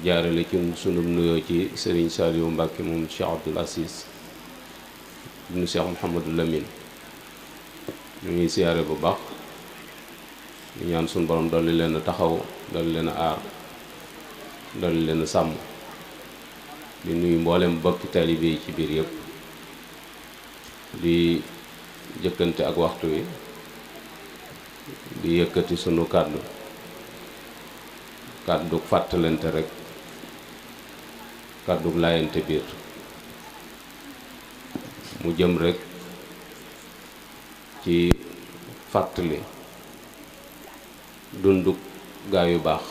jaarale ci sunu nuyoo ci Serigne Saliou Mbacke moom Cheikh Abdoul Aziz ibnu Cheikh Mouhamadou Lamine. ñu ngi siyaare bu baax di ñaan sunu borom dolli leen a taxaw dolli leen a aar dolli leen a sàmm di nuyu mboolem bokki taalibe yi ci biir yëpp di jëkkante ak waxtu wi di yëkkati sunu kàddu fàttalante rek kàddu laayante biir mu jëm rek ci fàttali dunduk gaa yu baax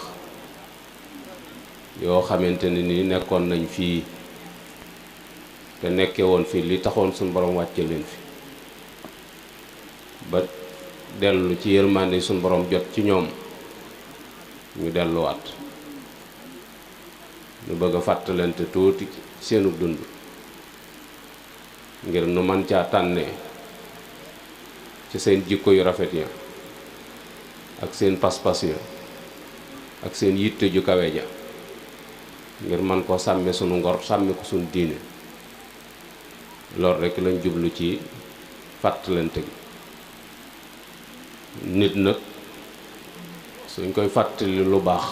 yoo xamante ne ni nekkoon nañ fii te nekke woon fii li taxoon suñu borom wàcce leen fi ba dellu ci yërmande suñu borom jot ci ñoom ñu delluwaat ñu bëgg a fàttalante tuuti seenu dund ngir nu man caa tànnee ci seen jikko yu rafet ya ak seen pas-pas ya ak seen yitte ju kawe ja ngir man koo sàmme sunu ngor sàmme ko sunu diine loolu rekk lañ jublu ci fàttalante gi. nit nag suñ koy fàttali lu baax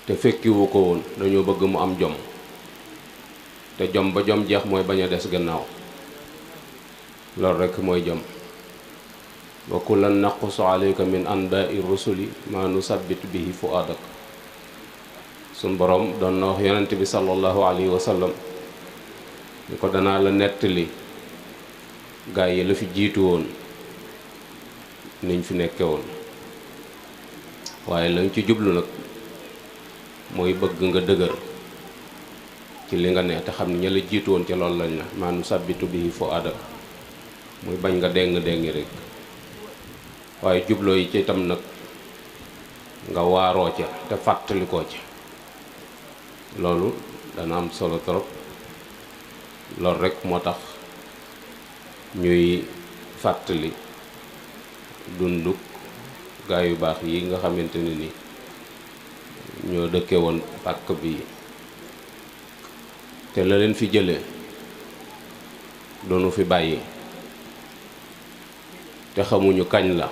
te fekkiwu ko woon dañoo bëgg mu am jom te jom ba jom jeex mooy bañ a des gannaaw loolu rekk mooy jom. wa kullan naqussu alayka min anba'i rusuli ma nusabbit bihi fu'adak. suñ boroom doon na wax yonent bi sallallahu alayhi wa sallam ni ko danaa la nettali gaa yi la fi jiitu woon niñ fi nekke woon waaye lañ ci jublu nag mooy bëgg nga dëgër ci li nga ne te xam ne ña la jiitu woon ci loolu lañ la ma nusabbitu bihi fu'adak muy bañ nga déng rek waaye jubloo yi ci itam nag nga waaroo ca te fàttalikoo ca loolu dana am solo trop. loolu rekk moo tax ñuy fàttali dunduk gaa yu baax yi nga xamante ne ni ñoo dëkke woon pàkk bi te la leen fi jële doonu fi bàyyi te xamuñu kañ la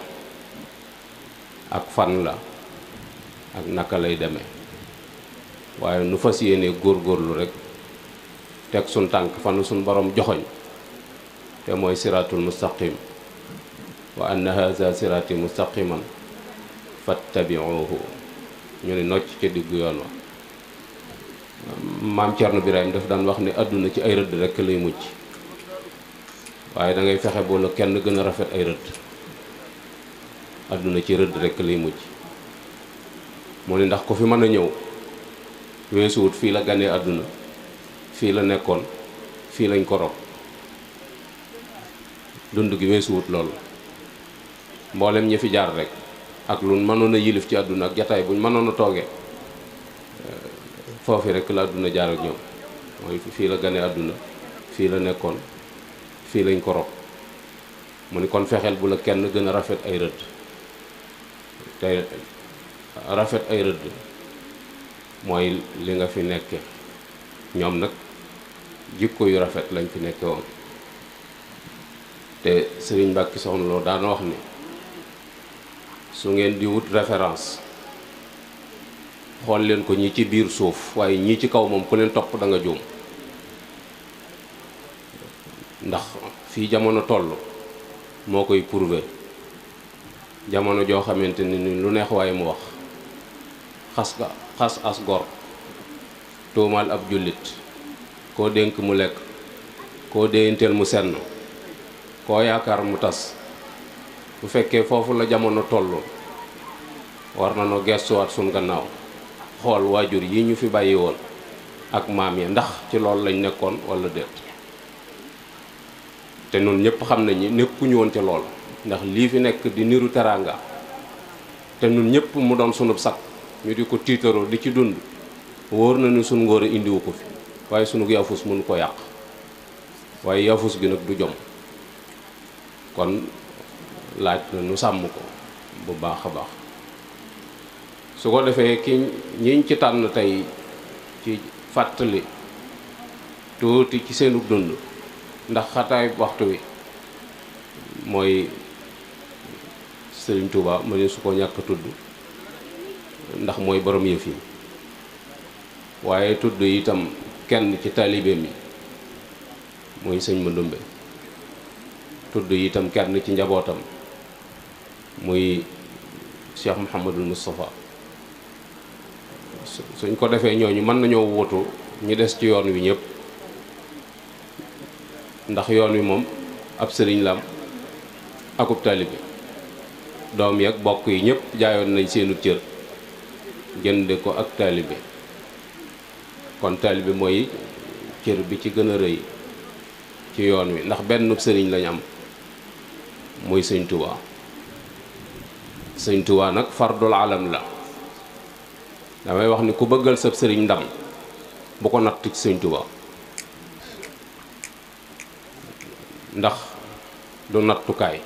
ak fan la ak naka lay demee waaye nu fas yéene góorgóorlu rekk teg suñ tànk fanu suñ borom joxoñ te mooy siraatul mustaqim wa anna haza siraati mustaqiman fattabi'uhu ñu ne nocc ca diggu yoon wa. maam Cerno Birahim daf daan wax ne àdduna ci ay rëdd rekk lay mujj waaye da ngay fexe boo la kenn gën a rafet ay rëdd. àdduna ci rëdd rekk lay mujj mu ne ndax ko fi mën a ñëw weesuwut fii la ganee àdduna fii la nekkoon fii lañ ko rob dund gi weesuwut loolu mboolem ñi fi jaar rek ak lu mënoon a yilif ci àdduna ak jataay buñ mënoon a toogee foofu rek la àdduna jaar ak ñoom mooy fii la ganee àdduna fii la nekkoon fii lañ ko rob mu ni kon fexeel bu la kenn gën a rafet ay rëdd te rafet ay rëdd mooy li nga fi nekke ñoom nag jikko yu rafet lañ fi nekke woon te Sëriñ Mbàkke Soxna Lo daana wax ni su ngeen di wut référence xool leen ko ñi ci biir suuf waaye ñii ci kaw moom ku leen topp da nga juum ndax fii jamono toll moo koy prouver jamono joo xamante ni lu neex waaye mu wax xas as gor tuumaal ab jullit koo dénk mu lekk koo déyanteel mu senn koo yaakaar mu tas bu fekkee foofu la jamono toll war na noo gestuwaat suñ gannaaw xool waajur yi ñu fi bàyyi woon ak maam ya ndax ci loolu lañ nekkoon walla déet te noonu ñëpp xam nañ ni nekkuñu woon ci lool ndax lii fi nekk di niru teraanga te nun ñëpp mu doon sunub sag ñu di ko tiitaroo di ci dund wóor na ni sunu ngóor a indiwu ko fi waaye sunu yaafus mënu ko yàq waaye yaafus gi nag du jom kon laaj na nu sàmm ko bu baax a baax su ko defee ki ñiñ ci tànn tey ci fàttali tuuti ci seenu dund ndax xataay waxtu wi mooy Sëriñ Tuuba ma ne su ko ñàkk tudd ndax mooy borom yëf yi waaye tudd itam kenn ci taalibe mi mooy sëñ Mandumbe tudd itam kenn ci njabootam muy Cheikh Mouhamadul Moustapha suñ ko defee ñooñu mën nañoo wuutu ñu des ci yoon wi ñëpp ndax yoon wi moom ab sëriñ lam akub taalibe doom yi ak bokk yi ñëpp jaayoon nañ seenu cër jënde ko ak taalibe kon taalibe mooy cër bi ci gën a rëy ci yoon wi ndax benn sëriñ lañ am muy sëñ Tuubaa sëñ Tuubaa nag fardul alam la damay wax ni ku bëggal sab sëriñ ndam bu ko natt ci sëñ Tuubaa ndax du nattukaay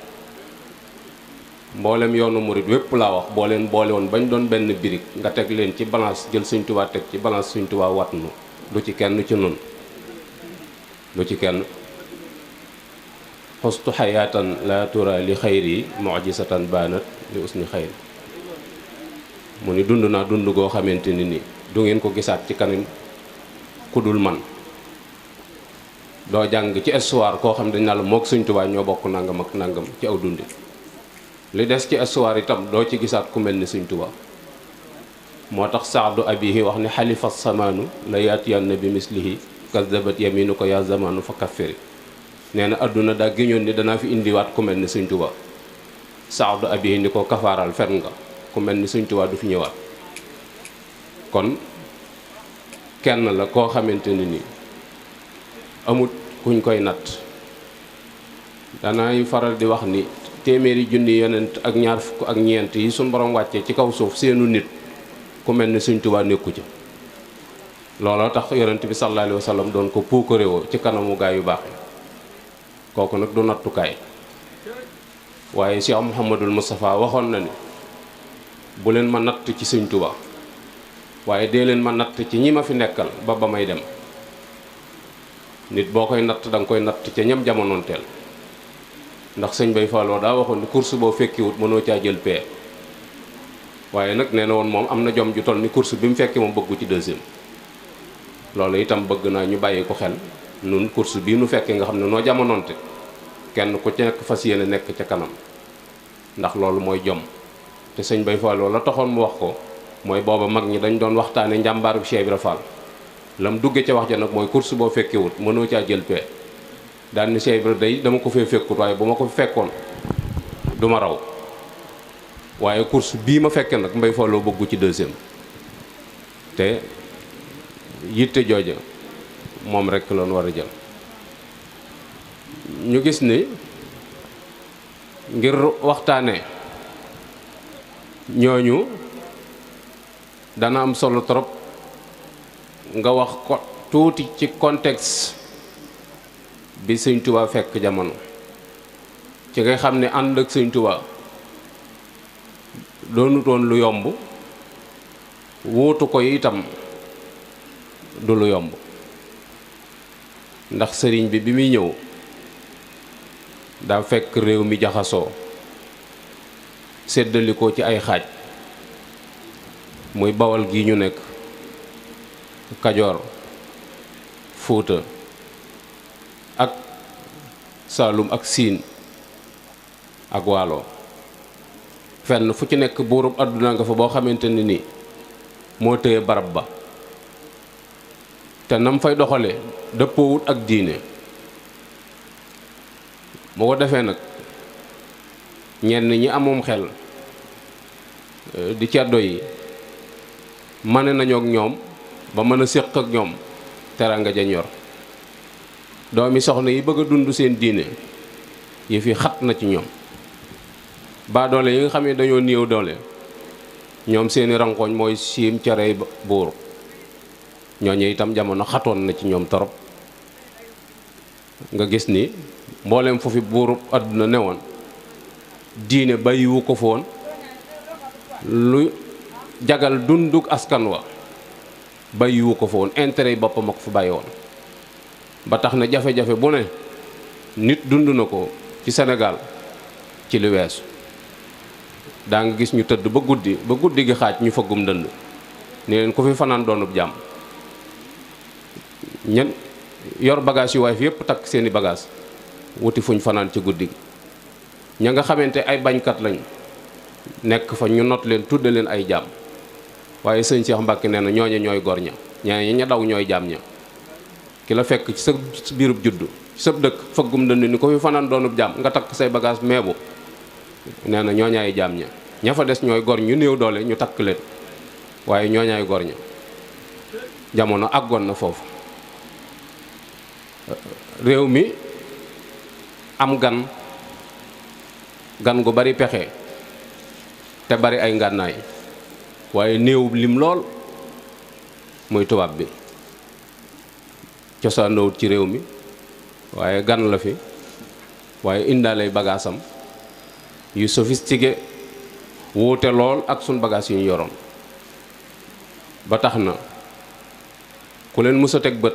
mboolem yoonu murit wépp laa wax boo leen boole woon bañ doon benn birig nga teg leen ci balance jël sëñ Tuubaa teg ci balance sëñ Tuubaa wat nu du ci kenn ci nun du ci kenn xustu xayaatan la tura li xayri mujisatan baanat li usni xayri mu ni dund naa dund goo xamante ni nii du ngeen ko gisaat ci kanam ku dul man doo jàng ci histoire koo xam dañ naa la mook sëñ Tuubaa ñoo bokk nangam ak nangam ci aw dundi li des ci histoire itam doo ci gisaat ku mel ni sëñ Tuubaa moo tax saadu abihi wax ni xalifa samaanu la yaatiyanna bi mislihi kazabat yaminu ko yaa zamaanu fa kaffiri nee na adduna daa géñoon ni danaa fi indiwaat ku mel ni sëñ Tuubaa saadu abihi ni ko kafaaral fen nga ku mel ni sëñ Tuubaa du fi ñëwaat kon kenn la koo xamante ni nii amut kuñ koy natt danaay faral di wax ni téeméeri junni yonent ak ñaar fukk ak ñeent yi suñ borom wàccee ci kaw suuf seenu nit ku mel ni sëñ Tuubaa nekku ci looloo tax yonent bi sallallahu alayhi wa sallam doon ko puukarewoo ci kanamu gaa yu baax yi kooku nag du nattukaay waaye Cheikh Mouhamadul Moustapha waxoon na ni bu leen ma natt ci sëñ Tuubaa waaye dee leen ma natt ci ñi ma fi nekkal ba may dem nit boo koy natt da nga koy natt ca ñam jamonoonteel ndax sëñ Bay Falloo daa waxoon ni course boo fekkiwut mënoo caa jël paie waaye nag nee na woon moom am na jom ju toll ni course bi mu fekki moom bëggu ci deuxième loolu itam bëgg naa ñu bàyyi ko xel nun course bii nu fekkee nga xam ne noo jamonoonte kenn ku ci nekk fas yéene nekk ca kanam ndax loolu mooy jom te sëñ Bay Falloo la taxoon mu wax ko mooy booba mag ñi dañ doon waxtaane njàmbaaru Cheikh Ibra Fall lam dugge ca wax ja nag mooy course boo fekkewut mënoo caa jël paie daal ni Cheikh Ibra day dama ko fee fekkut waaye bu ma ko fekkoon du ma raw waaye course bii ma fekke nag Mbay Falloo bëggu ci deuxième te yitte jooja moom rekk loon war a jël ñu gis ni ngir waxtaane ñooñu dana am solo trop nga wax ko tuuti ci contexte bi sëñ Tuubaa fekk jamono ci nga xam ne ànd ak sëñ Tuubaa doonutoon lu yomb wuutu ko itam du lu yomb ndax sëriñ bi muy ñëw daa fekk réew mi jaxasoo séddalikoo ci ay xaaj muy Bawol gi ñu nekk Kajoor Fuuta ak Saalum ak Siin ak Waalo fenn fu ci nekk buurub àdduna nga fa boo xamante ni nii moo téye barab ba te nam fay doxale dëppoowut ak diine moo ko defee nag ñenn ñi amoom xel di ceddo yi mane nañoo ak ñoom ba mën a séq ak ñoom teranga jañ yor doomi soxna yi bëgg a dund seen diine yi fi xat na ci ñoom baa doole yi nga xam ne dañoo néew doole ñoom seeni rankoñ mooy siim carey buur ñooñu itam jamono xatoon na ci ñoom torop nga gis ni mboolem foofu buurub àdduna newoon diine bàyyiwu ko foon lu jagal dunduk askan wa bàyyiwu ko fa woon intérêt yi boppam a ko fa bàyyi woon ba tax na jafe-jafe bu ne nit dund na ko ci Sénégal ci li weesu daa nga gis ñu tëdd ba guddi gi xaaj ñu fëggum dënd ni leen ku fi fanaan doonub jàmm ñen yor bagage yu waay fi yëpp takk seeni bagage wuti fuñ fanaan ci guddi gi ña nga xamante ay bañkat lañ nekk fa ñu not leen tudde leen ay jaam waaye sëñ Cheikh Mbacke nee na ñooñe ñooy gor ña ña daw ñooy jaam ña ki la fekk ci sa biirub juddu ci sa dëkk fëggum dënd ni ko fi fanaan doonub jaam nga takk say bagage meebu nee na ñooñaay jaam ña ña fa des ñooy gor ñu néew doole ñu takk leen waaye ñooñaay gor ña jamono àggoon na foofu réew mi am gan gu bari pexe te bari ay ngànnaay waaye néew lim lool muy tubaab bi cosaanowut ci réew mi waaye gan la fi waaye indaalay bagaasam yu sophistiqué wuute lool ak sun bagaas yu ñu yoroon ba tax na ku leen mës a teg bët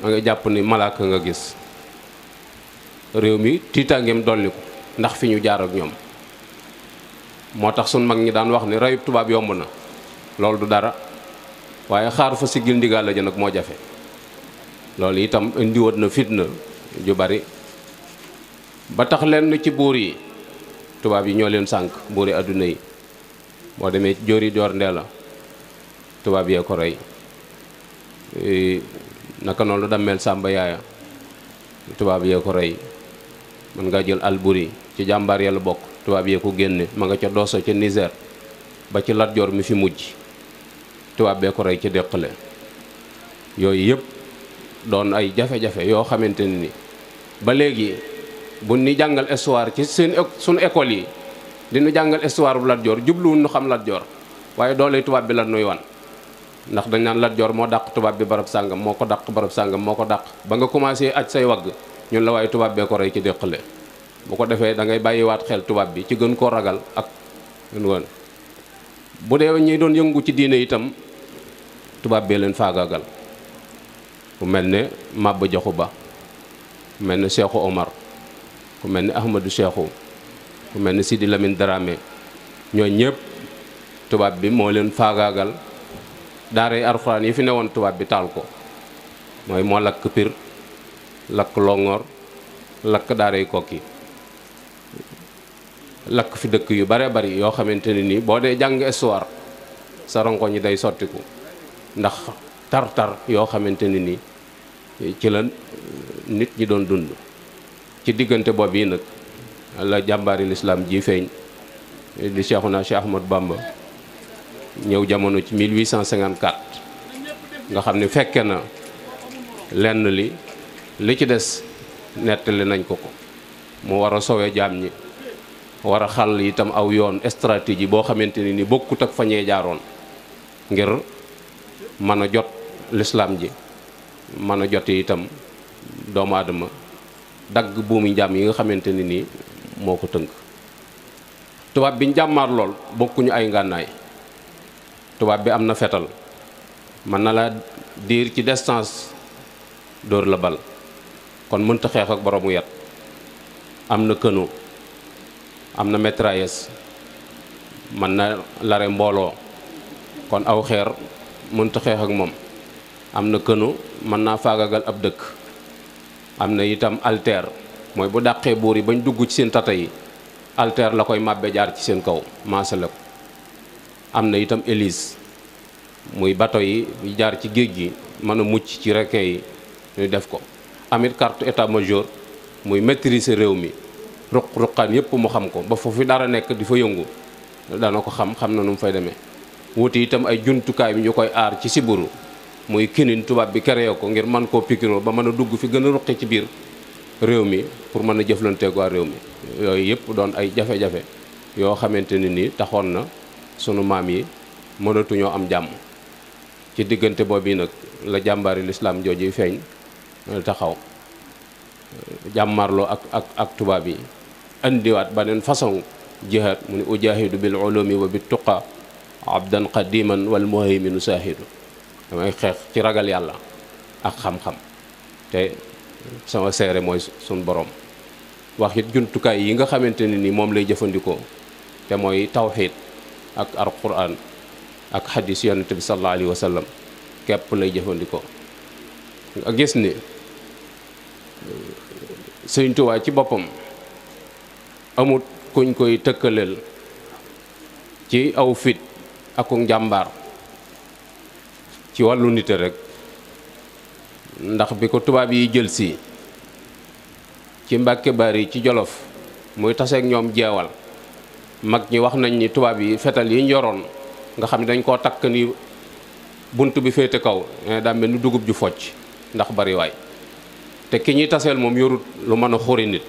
da nga jàpp ni malaaka nga gis réew mi tiitaangeem dolliku ndax fi ñu jaar ak ñoom moo tax sun mag ñi daan wax ni rayub tubaab yomb na loolu du dara waaye xaar fa siggil ndigal la ja nag moo jafe loolu itam indiwoon na fitna ju bari ba tax leen ci buur yi tubaab yi ñoo leen sànk buuri adduna yi boo demee jóori joor ndee la tubaab yee ko rey naka noonu dammel sàmba yaaya tubaab yee ko rey mën nga jël Alburi ci jàmbaar yàlla bokk tubaab yee ko génne ma nga ca Dosso ca Niger ba ci Lat Joor mi fi mujj tubaab bee ko rey ci Déqale yooyu yëpp doon ay jafe-jafe yoo xamante ni ba léegi bu ni jàngal histoire ci suñu école yi dinu jàngal histoire bu Lat Joor jubluwul nu xam Lat Joor waaye doole tubaab bi la nuy wan ndax dañ naan Lat Joor moo dàq tubaab bi barab sàngam moo ko dàq barab sàngam moo ko dàq ba nga commencé aj say wagg ñun la waaye tubaab bee ko rey ci Déqale bu ko defee da ngay bàyyiwaat xel tubaab bi ci gën koo ragal ak gën woon bu dee ñi doon yëngu ci diine itam tubaab bee leen faagaagal ku mel ne Maba Jaxu Ba ku mel ne Cheikhou Omar ku mel ne Ahmadou Cheikhou ku mel ne Sidi Lamine Dramé ñoo ñëpp tubaab bi moo leen faagaagal daaray alxuraan yi fi newoon tubaab bi taal ko mooy moo lakk Pire lakk Longoor lakk daaray Kokki lakk fi dëkk yu bare bari yoo xamante ne nii boo dee jàng histoire sa ronko ñi day sottiku ndax tar-tar yoo xamante ne nii ci la nit ñi doon dund ci diggante boobu yi nag la jàmbaari lislaam ji feeñ di Cheikhuna Cheikh Ahmadou Bamba ñëw jamono ci 1854 nga xam ne fekke na lenn li ci des nettali nañ ko mu war a sowe jaam ñi war a xàll itam aw yoon stratégie boo xamante ne ni bokkut ak fa ñee jaaroon ngir mën a jot lislaam ji mën a jot itam doomu aadama dagg buumu njaam yi nga xamante ne nii moo ko tënk tubaab bi njàmmaar lool bokkuñu ay ngànnaay tubaab bi am na fetal mën na la diir ci distance dóor la bal kon mënta xeex ak boroomu yat am na kënu am na mitrailleuse mën na lare mbooloo kon aw xeer mënta xeex ak moom am na kënu mën naa faagagal ab dëkk am na itam alter mooy bu dàqee buur yi bañ dugg ci seen tata yi alter la koy màbbe jaar ci seen kaw maasale ko am na itam hélice muy bato yi jaar ci géej gi mën a mucc ci requin yi ñu def ko amit carte état major muy maîtriser réew mi ruq-ruqaan yëpp mu xam ko ba foofu dara nekk di fa yëngu dana ko xam na nu mu fay demee wuti itam ay jumtukaay bi ñu koy aar ci siburu muy kinin tubaab bi créé ko ngir mën koo pikiroo ba mën a dugg fi gën a ruqi ci biir réew mi pour mën a jëflanteeg waa réew mi yooyu yëpp doon ay jafe-jafe yoo xamante ne ni taxoon na sunu maam yi mënatuñoo am jàmm ci diggante boobu nag la jàmbaari lislaam jooju feeñ taxaw jàmmarloo ak tubaab yi indiwaat beneen façon jihaad mu ne ujaahidu bil ulumi wa bit tuqa abdan qadiman wal muhayminu saahidu damay xeex ci ragal yàlla ak xam-xam te sama seere mooy suñ borom. wax it jumtukaay yi nga xamante ne ni moom lay jëfandikoo te mooy tawxiid ak alquran ak xadis yonent bi sallallahu alayhi wa sallam képp lay jëfandikoo. nga gis ni Sëriñ Tuubaa ci boppam amut kuñ koy tëkkaleel ci aw fit ak njàmbaar ci wàllu nite rek, ndax bi ko tubaab yi jël si ci Mbàkke Bari ci Jolof muy taseeg ñoom jeewal, mag ñi wax nañ ni tubaab yi fetal yi njoroon nga xam ne dañ koo takk ni bunt bi féete kaw daa mel ni dugub ju focc ndax bari waay, te ki ñuy taseel moom yorut lu mën a xuri nit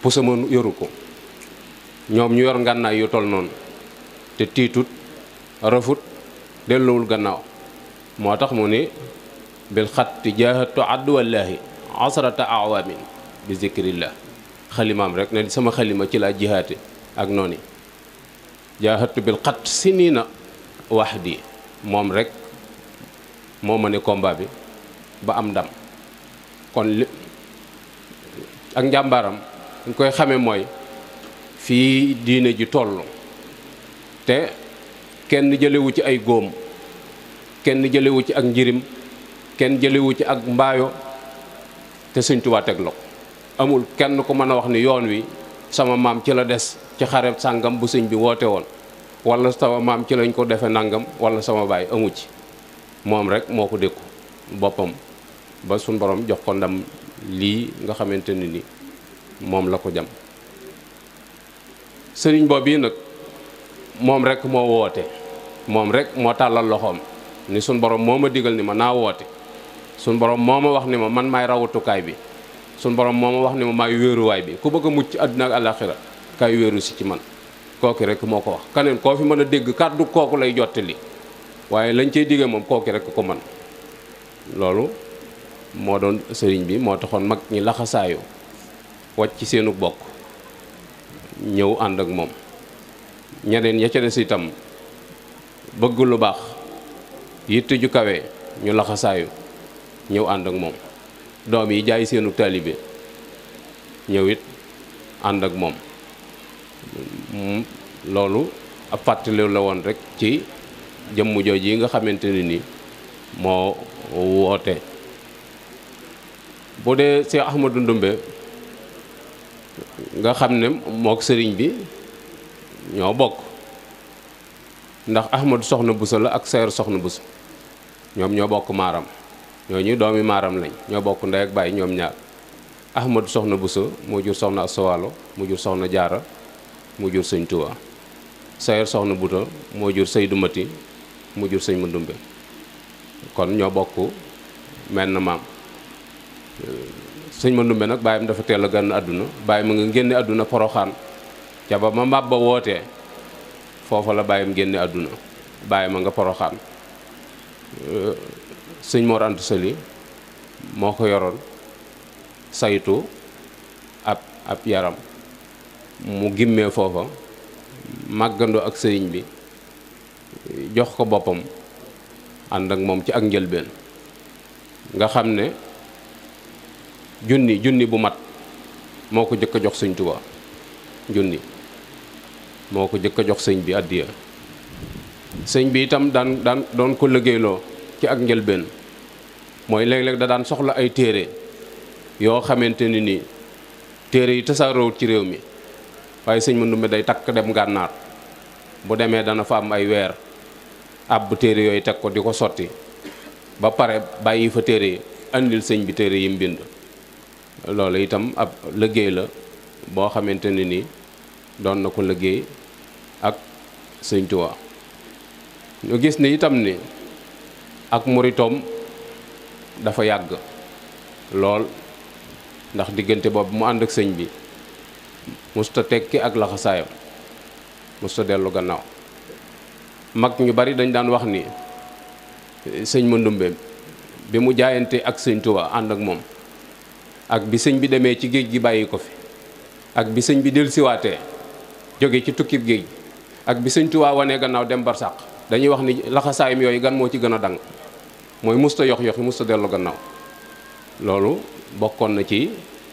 pusa ma yoru ko, ñoom ñu yor ngànnaay yu tol noonu te tiitut rafut delluwul gannaaw. moo tax mu ni bil xatti jaahatu adduwallaahi asrata awaamin bi zikrillah, xalimaam rek ne sama xalima ci laa jihaate ak noonu jaahatu bil xatt siniina wahdi, moom rek moo ma ne combat bi ba am ndam. kon li ak njàmbaaram ñu koy xamee mooy fii diine ji toll te kenn jëlewu ci ay góom, kenn jëlewu ci ak njirim, kenn jëlewu ci ak mbaayo te Sëñ Tuubaa teg la ko. amul kenn ku mën a wax ni yoon wi sama maam ci la des ci xare sàngam bu sëñ bi woote woon, wala sama maam ci lañ ko defe nangam, wala sama baay, amu ci. moom rek moo ko dékku boppam ba suñ borom jox ko ndam lii nga xamante ne ni moom la ko jam. sëriñ boobu yi nag moom rek moo woote, moom rek moo tàllal loxoom ni suñ borom moo ma digal ni ma naa woote, suñ borom moo ma wax ni ma man maay rawatukaay bi, suñ borom moo ma wax ni ma maay wéeruwaay bi, ku bëgg a mucc àddina ak àllaaxira kaay wéeru si ci man. kooki rek moo ko wax. kaneen koo fi mën a dégg kàddu kooku lay jottali, waaye lañ cey diggee moom kooki rek ko man. loolu moo doon sëriñ bi, moo taxoon mag ñi laxasaayu wàcc ci seenu bokk ñëw ànd ak moom. ñeneen ya ca des itam bëgg lu baax yitte ju kawe ñu laxasaayu ñëw ànd ak moom. doom yi jaay seenu taalibe ñëw it ànd ak moom. loolu ab fàttali la woon rek ci jëmm jooj yi nga xamante ne ni moo woote. bu dee Cheikh Ahmadou Ndoumbé nga xam ne mook sëriñ bi ñoo bokk, ndax Ahmadou Soxna Bousso la ak Seer Soxna Bousso ñoom ñoo bokk maaram, ñooñu doomi maaram lañ, ñoo bokk ndey ak baay ñoom ñaar. Ahmadou Soxna Bousso moo jur Soxna Asta Walo, mu jur Soxna Jaara, mu jur Sëñ Tuubaa. Seer Soxna Bousso moo jur Seydou Mati, mu jur Sëñ Mandumbe. kon ñoo bokk menn maam. Sëñ Mandumbe nag baayam dafa teel a gànn àdduna, baay ma nga génne àdduna Poroxaan ca ba ma màbba wootee foofa la baayam génne àdduna, baay ma nga Poroxaan. Sëñ Mor Anta Sali moo ko yoroon saytu ab yaram, mu gimmee foofa màggandoo ak sëriñ bi jox ko boppam ànd ak moom ci ak njëlbeen. nga xam ne junni bu mat moo ko jëkk a jox Sëñ Tuubaa, junni moo ko jëkk a jox sëñ bi addiya. sëñ bi itam daan doon ko liggéeyloo ci ak njëlbeen, mooy léeg-léeg da daan soxla ay téere yoo xamante ni nii téere yi tasaaroowut ci réew mi, waaye sëñ Mandumbe day takk dem gànnaar, bu demee dana fa am ay weer àbb téere yooyu teg ko di ko sotti ba pare bàyyi fa téere yi andil sëñ bi téere yi mbind. loolu itam ab liggéey la boo xamante ne ni doon na ko liggéey ak Sëñ Tuubaa. ñu gis ni itam ni ak muritoom dafa yàgg lool, ndax diggante boobu mu ànd ak sëñ bi musta tekki ak laxasaayam, musta dellu gannaaw. mag ñu bari dañ daan wax ni sëñ Mandumbe bi mu jaayante ak Sëñ Tuubaa ànd ak moom, ak bi sëñ bi demee ci géej gi bàyyi ko fi, ak bi sëñ bi dellusiwaatee jóge ci tukkib géej, ak bi Sëñ Tuubaa wanee gannaaw dem barsàq dañuy wax ni laxasaayam yooyu gan moo ci gën a dang mooy musta yox-yoxi musta dellu gannaaw. loolu bokkoon na ci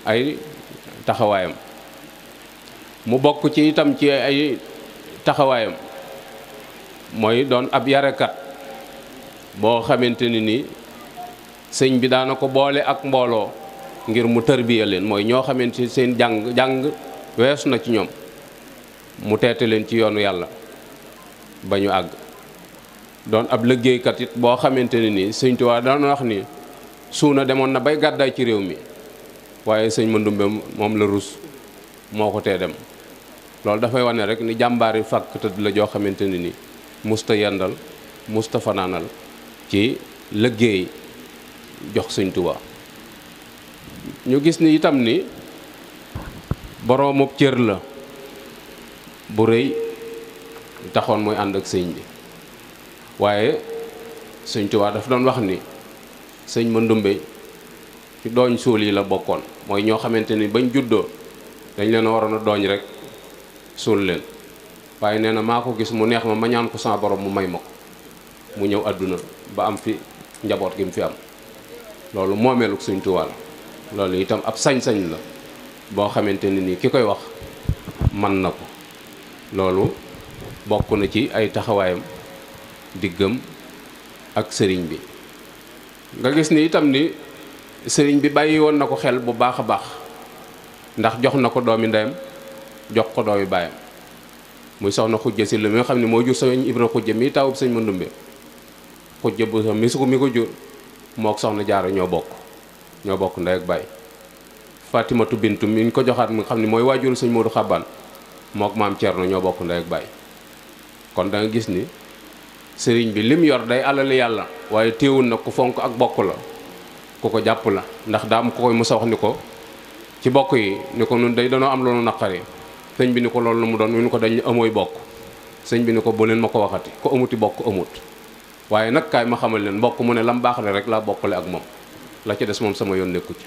ay taxawaayam. mu bokk ci itam ci ay taxawaayam mooy doon ab yarekat boo xamante ni sëñ bi daana ko boole ak mbooloo ngir mu tërbiya leen, mooy ñoo xamante seen jàng weesu na ci ñoom mu teete leen ci yoonu yàlla ba ñu àgg. doon ab liggéeykat it boo xamante ni sëñ Tuubaa daana wax ni suuna demoon na bay gàddaay ci réew mi waaye sëñ Mandumbe moom la rus moo ko tee dem. loolu dafay wane rek ni jàmbaari fàkk tëdd la joo xamante ni musta yendal musta fanaanal ci liggéey jox Sëñ Tuubaa. ñu gis ni itam ni boroomub cër la bu rëy taxoon muy ànd ak sëñ bi, waaye Sëñ Tuubaa daf doon wax ni sëñ Mandumbe ci dooñ suul yi la bokkoon, mooy ñoo xamante ni bañ juddoo dañ leen waroon a dooñ rek suul leen, waaye nee na maa ko gis mu neex ma ñaan ko sama borom mu may ma ko mu ñëw àdduna ba am fi njaboot gi mu fi am. loolu moomeeluk Sëñ Tuubaa la. loolu itam ab sañ-sañ la boo xamante ni ki koy wax man na ko. loolu bokk na ci ay taxawaayam diggam ak sëriñ bi. nga gis ni itam ni sëriñ bi bàyyi woon na ko xel bu baax a baax, ndax jox na ko doomi ndeyam jox ko doomi baayam muy soxna xujja si la mi nga xam ne moo jur sëñ Ibra xujja mi tawub sëñ Mandumbe. xujja bu mi ko jur mook soxna Jaara ñoo bokk ndey ak baay. Fatimatu Bintu mi ñu ko joxaat mi nga xam ne mooy waajuru sëñ Moodu Xabbaan mook maam Cerno ñoo bokk ndey ak baay. kon da nga gis ni sëriñ bi lim yor day alali yàlla, waaye téewul nag ku fonk ak bokk la, ku ko jàpp la. ndax daa am ko koy mos a wax ni ko ci bokk yi ni ko nun day danoo am loolu naqari. sëñ bi ni ko loolu mu doon ni ko dañ amooy bokk. sëñ bi ni ko bu leen ma ko waxati, ko amuti bokk amut, waaye nag kaay ma xamal leen mbokk mu ne lam baax le rek laa bokkale ak moom, la ci des moom sama yoon nekku ci.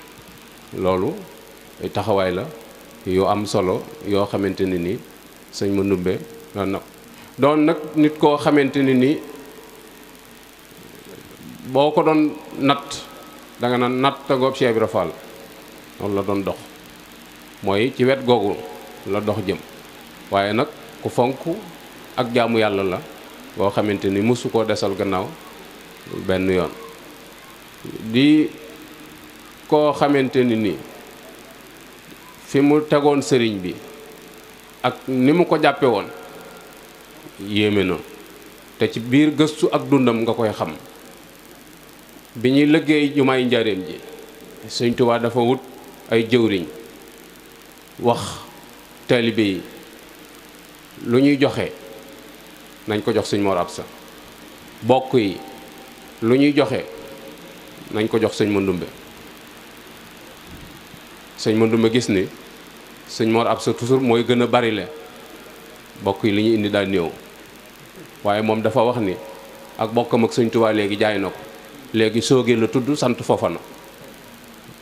loolu ay taxawaay la yoo am solo yoo xamante ni sëñ Mandumbe doon nag nit koo xamante ni boo ko doon natt danga naan natt goob Cheikh Ibra Fall loolu la doon dox, mooy ci wet googu la dox jëm. waaye nag ku fonk ak jaamu yàlla la boo xamante ni mësu koo desal gannaaw benn yoon. di koo xamante ni fi mu tegoon sëriñ bi ak ni mu ko jàppe woon yéeme na, te ci biir gëstu ak dundam nga koy xam. bi ñuy liggéey jumaay Njaaréem ji Sëñ Tuubaa dafa wut ay jëwriñ wax taalibe yi lu ñuy joxe nañ ko jox Sëñ Mor Absa, bokk yi lu ñuy joxe nañ ko jox Sëñ Mandumbe. Sëñ Mandumbe gis ni Sëñ Mor Absa toujours mooy gën a bari le bokk yi li ñu indi daal néew, waaye moom dafa wax ni ak bokkam ak Sëñ Tuubaa léegi jaay na ko, léegi soogee la tudd sant Fofana,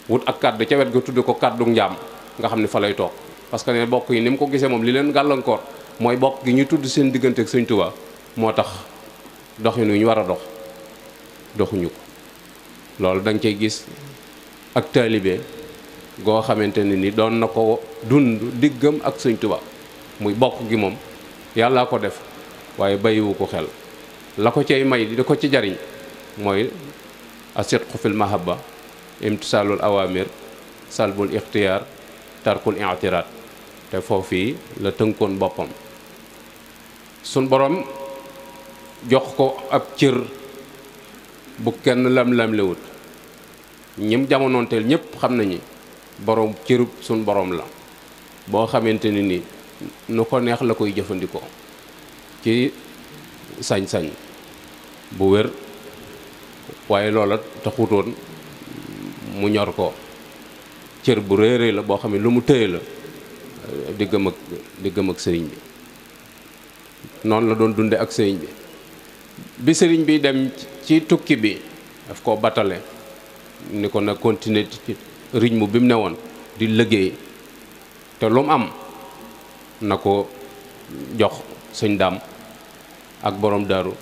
wut ak kàddu ca wet ga tudd ko kàddu njaam nga xam ne fa lay toog. parce que ne bokk yi ni mu ko gisee moom li leen gàllankoor mooy bokk gi ñu tudd seen diggante ak Sëñ Tuubaa moo tax doxinu ñu war a dox doxuñu ko. loolu da nga cay gis ak taalibe goo xamante ni doon na ko dund diggam ak Sëñ Tuubaa, muy bokk gi moom yàllaa ko def waaye bàyyiwu ko xel. la ko cay may di ko ci jariñ mooy asidqu fil mahabba imtisaalul awamir salbul ixtiyaar tarkul i'tiraad, te foofii la tënkoon boppam. sun borom jox ko ab cër bu kenn lam-lam lewut. ñim jamonoonteel ñépp xam nañu borom cërub sun borom la boo xamante ni nu ko neex la koy jëfandikoo ci sañ-sañ bu wér, waaye loola taxutoon mu ñor ko. cër bu réerée la boo xam ne lu mu tëye la diggam ak sëriñ bi. noonu la doon dunde ak sëriñ bi sëriñ bi dem ci tukki bi daf koo batale ni ko na continuer ci rythme bi mu ne woon di liggéey, te lu mu am na ko jox sëñ Daam ak borom daaru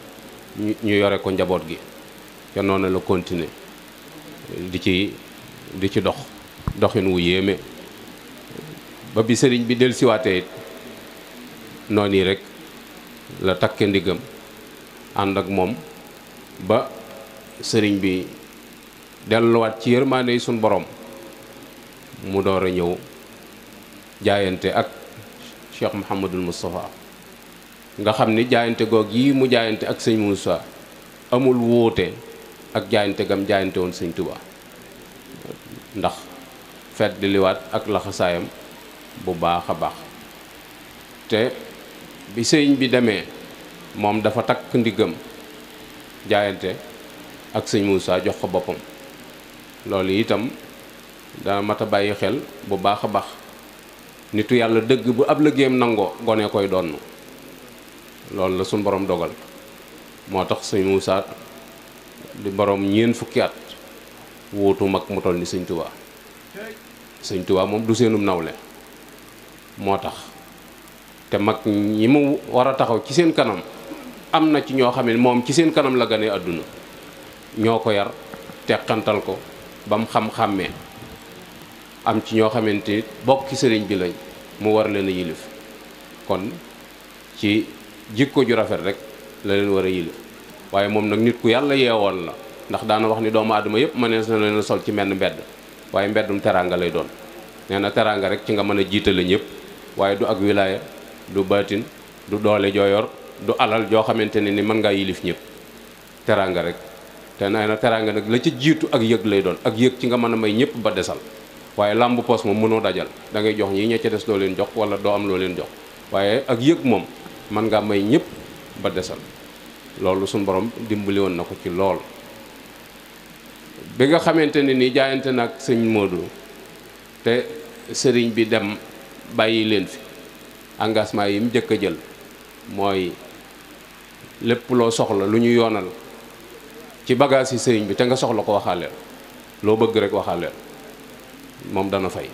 ñu yore ko njaboot gi te noonu la continuer di ci dox doxin wu yéeme ba bi sëriñ bi dellusiwaatee it noonu yi rek la takke ndigam ànd ak moom ba sëriñ bi delluwaat ci yërmaande yi suñ borom mu door a ñëw jaayante ak Cheikh Mouhamadul Moustapha nga xam ni jaayante goog yi mu jaayante ak sëñ Moussa amul wuute ak jaayante gam jaayante woon sëñ Touba ndax fet di liwaat ak laxasaayam bu baax a baax te bi sëñ bi demee moom dafa takk ndiggam jaayante ak sëñ Moussa jox ko boppam loolu itam dana mat a bàyyi xel bu baax a baax nitu yàlla dëgg bu ab liggéeyam nangoo gone koy donn loolu la suñ borom dogal moo tax sëñ Moussa di borom ñeent fukki at wuutu mag mu toll ni sëñ Touba sëñ Touba moom du seenum nawle moo tax te mag ñi mu war a taxaw ci seen kanam am na ci ñoo xam ne moom ci seen kanam la gane àdduna ñoo ko yar teqantal ko ba mu xam-xàmmee am ci ñoo xamante ni bokki sëriñ bi lañ mu war leen a yilif kon ci jikko ju rafet rek la leen war a yilif waaye moom nag nit ku yàlla yeewoon la ndax daana wax ni doomu aadama yëpp mënees na leen a sol ci menn mbedd waaye mbeddum teraanga lay doon nee na teraanga rek ci nga mën a jiitale ñëpp waaye du ak wilaaya du baatin du doole joo yor du alal joo xamante ne ni mën ngaa yilif ñëpp teraanga rek te nee na teraanga nag la ci jiitu ak yëg lay doon ak yëg ci nga mën a may ñëpp ba desal waaye làmb poos moom mënoo dajal da ngay jox ñi ña ca des loo leen jox wala doo am loo leen jox waaye ak yëg moom mën ngaa may ñëpp ba desal loolu suñu borom dimbali woon na ko ci lool bi nga xamante ne ni jaayante nag sëñ Modou te sëriñ bi dem bàyyi leen fi engagement yi mu njëkk a jël mooy lépp loo soxla lu ñu yoonal ci bagage yi sëriñ bi te nga soxla ko waxaaleel loo bëgg rek waxaaleel moom dana fay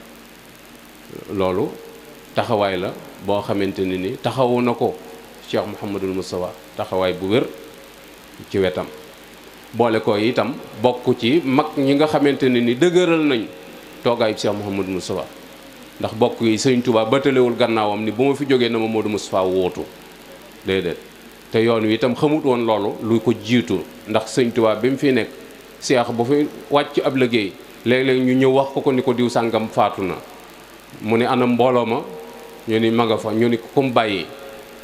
loolu taxawaay la boo xamante ne ni taxawu na ko Cheikh Mouhamadul Moustapha taxawaay bu wér ci wetam boole ko itam bokk ci mag ñi nga xamante ne ni dëgëral nañ toogaayu Cheikh Mouhamadul Moustapha ndax bokk yi sëñ Touba bëtalewul gannaawam ni bu ma fi jógee na ma Modou Moustapha wóotu déedéet te yoon wi itam xamut woon loolu lu ko jiitu ndax sëñ Touba bi mu fi nekk Cheikh bu fi wàcc ab liggéey léeg-léeg ñu ñëw wax ko ni ko diw sàngam faatu na mu ne ana mbooloo ma ñu ni ma nga fa ñu ni ku mu bàyyi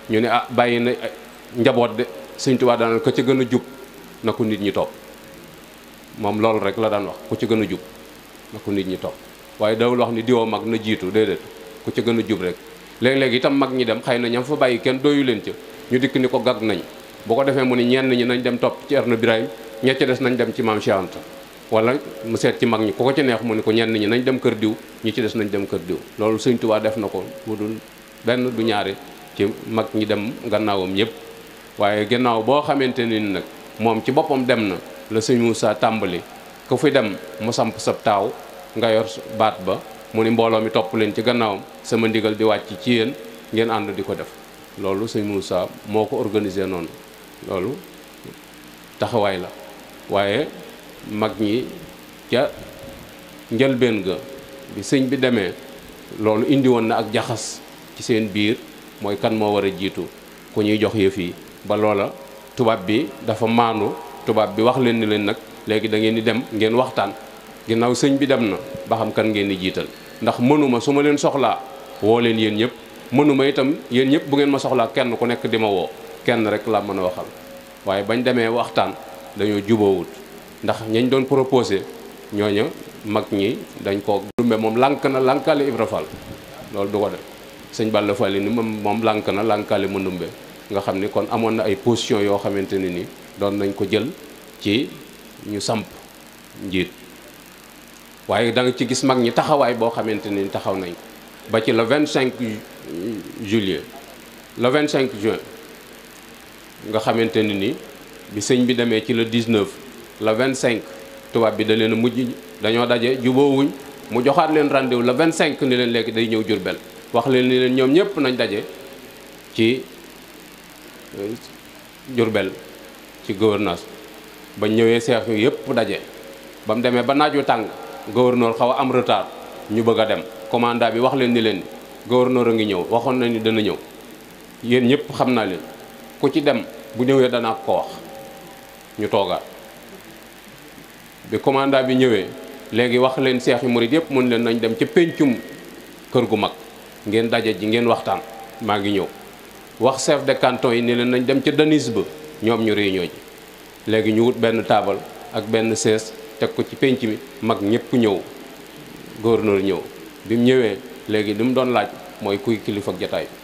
ñu ne ah bàyyi na njaboot de sëñ Touba daan ko ci gën a jub na ko nit ñi topp moom loolu rek la daan wax ku ci gën a jub na ko nit ñi topp waaye dawul wax ni diwoo mag na jiitu déedéet ku ci gën a jub rek léeg-léeg itam mag ñi dem xëy na ñam fa bàyyi kenn doyu leen ca ñu dikk ni ko gag nañ bu ko defee mu ni ñenn ñi nañ dem topp ci Erno Birahim ña ca des nañ dem ci Maam Cheikh Anta wala mu seet ci mag ñi ku ko ci neex mu ni ko ñenn ñi nañ dem kër diw ñi ci des nañ dem kër diw loolu sëñ Touba def na ko mu dul benn du ñaari ci mag ñi dem gannaawam ñëpp waaye gannaaw boo xamante ni nag moom ci boppam dem na la sëñ Moussa tàmbali ku fi dem mu samp sab taaw nga yor baat ba mu ni mbooloo mi topp leen ci gannaawam sama ndigal di wàcc ci yéen ngeen ànd di ko def loolu sëñ Moussa moo ko organisé noonu loolu taxawaay la waaye mag ñi ca njëlbeen ga bi sëñ bi demee loolu indi woon na ak jaxas ci seen biir mooy kan moo war a jiitu ku ñuy jox yëf yi ba loola tubaab bi dafa maandu tubaab bi wax leen ni leen nag léegi da ngeen di dem ngeen waxtaan ginnaaw sëñ bi dem na ba xam kan ngeen di jiital ndax mënuma su ma leen soxlaa woo leen yéen ñëpp mënuma itam yéen ñëpp bu ngeen ma soxlaa kenn ku nekk di ma woo kenn rek laa mën a waxal waaye bañ demee waxtaan dañoo juboowut ndax ñañ doon proposé ñooña mag ñi dañ ko dumbe moom lànk na lànkale Ibra Fall loolu du ko def sëñ Balla Fall ni moom lànk na lànkale mu ndumbe nga xam ni kon amoon na ay position yoo xamante ne ni doon nañ ko jël ci ñu samp njiit waaye da nga ci gis mag ñi taxawaay boo xamante ni taxaw nañ ba ci le 25 juillet le 25 juin nga xamante ne ni bi sëñ bi demee ci le 19 le 25 tubaab bi da leen a mujj dañoo daje juboowuñ mu joxaat leen rendez-vous le 25 ni leen léegi day ñëw Jurbel wax leen ni leen ñoom ñëpp nañ daje ci Jurbel ci gouvernance ba ñëwee seex yu yëpp daje ba mu demee ba naaj wu tàng gouverneur xaw a am retard ñu bëgg a dem commandant bi wax leen ni leen gouverneur a ngi ñëw waxoon na ni dana ñëw yéen ñëpp xam naa leen ku ci dem bu ñëwee danaa ko wax ñu toogaat bi commandant bi ñëwee léegi wax leen seex yu murit yëpp mun leen nañ dem ca péncum kër gu mag ngeen daje ji ngeen waxtaan maa ngi ñëw wax chef de canton yi ni leen nañ dem ca Denise ba ñoom ñu réunion ji léegi ñu wut benn taabal ak benn sees teg ko ci pénc mi mag ñëpp ñëw gouverneur ñëw bi mu ñëwee léegi li mu doon laaj mooy kuy kilifa ak jataay bi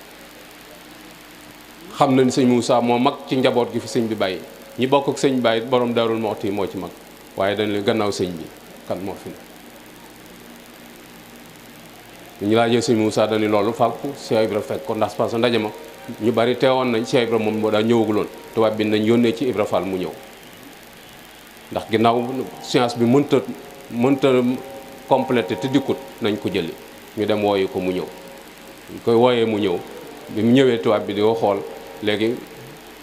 xam na ni sëñ Moussa moo mag ci njaboot gi fi sëñ bi bàyyi ñi bokk ak sëñ bàyyi borom Daarul Muxti moo ci mag waaye dañ leen gannaaw sëñ bi kan moo fi ne ñu laajee sëñ Moussa dañu loolu fàlku Cheikh Ibra fekk ko ndax parce que ndaje ma ñu bari teewoon nañ Cheikh Ibra moom moo daa ñëwaguloon tubaab bi nañ yónnee ci Ibra Fall mu ñëw ndax ginnaaw science bi mënta complété te dikkut nañ ko jëli ñu dem wooyu ko mu ñëw ñu koy wooyee mu ñëw bi mu ñëwee tubaab bi di ko xool léegi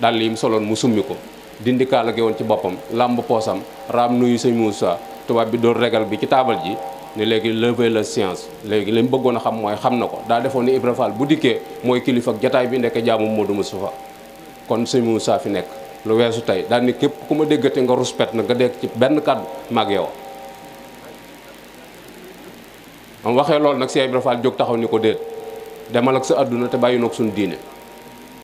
dàll yi mu soloon mu summi ko dindi kaala gi woon ci boppam làmb poosam raam nuyu sëñ Moussa tubaab bi door regal bi ci taabal ji ne léegi lever la science léegi li mu bëggoon a xam mooy xam na ko daa defoon ni Ibra Fall bu dikkee mooy kilifa ak jataay bi nekk jaamu Modou Moustapha kon sëñ Moussa fi nekk lu weesu tey daal ni képp ku ma déggate nga ruspet na nga dégg ci benn kàddu maag yow am waxee loolu nag Cheikh Ibra Fall jóg taxaw ni ko déet demal ak sa àdduna te bàyyi noog suñu diine